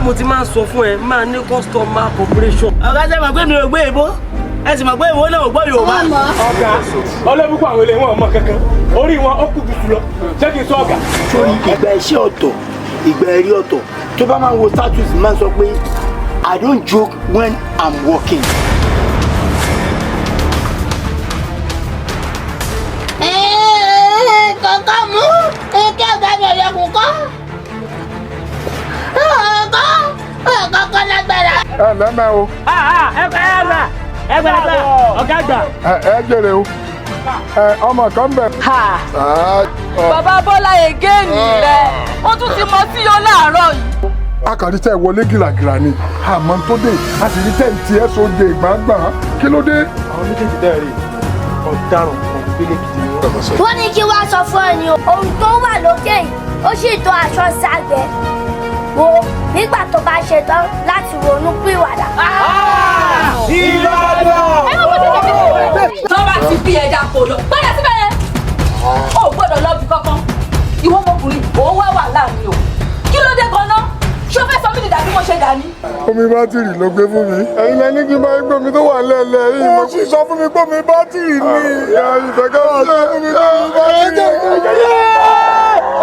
Mo ti máa ń sọ fún ẹ, máa ní customer cooperation. Ọ̀gá, ṣe mọ̀ pé mi ò gbé èbó, ẹ sì mọ̀ pé ìwọ náà ò gbọ́ Yorùbá. Ọ̀gá, ọlọ́bùkún àwọn ilé wọn ọmọ kankan, orí wọn ó kú jùlọ lọ. Ṣé kí n sọ, ọ̀gá? Sórí ìgbà iṣẹ́ ọ̀tọ̀, ìgbà ẹ̀rí ọ̀tọ̀. Tó bá máa ń wo status, máa ń sọ pé, "I don't joke when I'm working." Kọ̀ọ̀kan mú kí ọ̀gá mi ọ̀yọ́ kù kọ́ kọ́ kọ́kọ́ lágbára. Ẹ lẹ́mẹ̀ o. Ẹ ẹ ẹ gbàdàgbà, ọ̀gá àgbà. Ẹ jèrè o, ẹ ọmọ kan bẹ. Bàbá Bọ́lá, again rẹ̀, ó tún ti mọ sí yó láàárọ̀ yìí. Akàrí tẹ wọlé gìràgìrà ni àmọ́ tó dé, a sì rí tẹ̀ǹtì ẹ̀ sóde gbàngbàn, kí ló dé? Àwọn méjèèjì bẹ́ẹ̀ rí, ọ̀daràn pọ̀npélé gidi ni wọ́n. Wọ́n ní kí wàá sọ fún ẹ ní ohun tó wà lókè yìí, ó sì tó aṣọ ságbẹ́ wo nígbà tó bá ṣe tán láti ronú pìwàdà. Ìbàdàn. Tó bá ti bí ẹja kò lọ padà síbẹ̀ yẹn, ó gbọ́dọ̀ lọ bí kankan. Ìwọ ọmọkùnrin, òun wá wà láàrin o. Kí ló dé gan-an? Ṣé o fẹ́ sọ mí dìdà bí mo ṣe dà ní? Omi bátìrì ló gbé fún mi. Ẹ̀yin lẹni kí n bá gbé omi tó wà lẹ́lẹ̀ yìí, mo sì sọ fún mi pé omi bátìrì ni. Ìyá ìfẹ́ kan sọ fún mi pé omi bátìrì ni.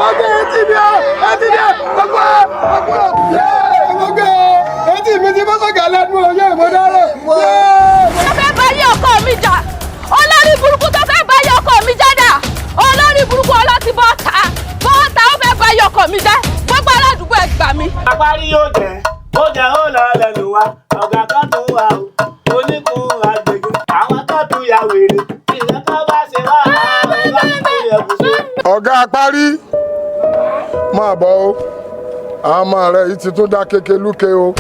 Ọgbẹ́ etí mi ọ, etí mi ọgbẹ́ ọgbẹ́ ọgbẹ́ etí mi ti bọ́ sọ̀gà lẹ́nu ọyẹ́ ìmọ̀dára. Tó fẹ́ bá yé ọkọ mi jà, olórí burúkú tó fẹ́ bá yé ọkọ mi jà dà? Olórí burúkú ọlọ́tí, bọ́ta bọ́ta! Ó fẹ́ bá yé ọkọ mi jẹ́. Gbogbo aládùúgbò, ẹ gbà mí. Apárí yóò jẹ́ ó jẹ́ ó lọ lẹ́nu wa. Ọ̀gá kan tún wà o, oníkun àgbègbè àwọn kan tún ya wèrè ìyẹn tó bá ṣe wà á. Ọ̀gá apárí, máa bọ̀ o. Àwọn ọmọ rẹ̀ yìí ti tún dá kéke lúke o.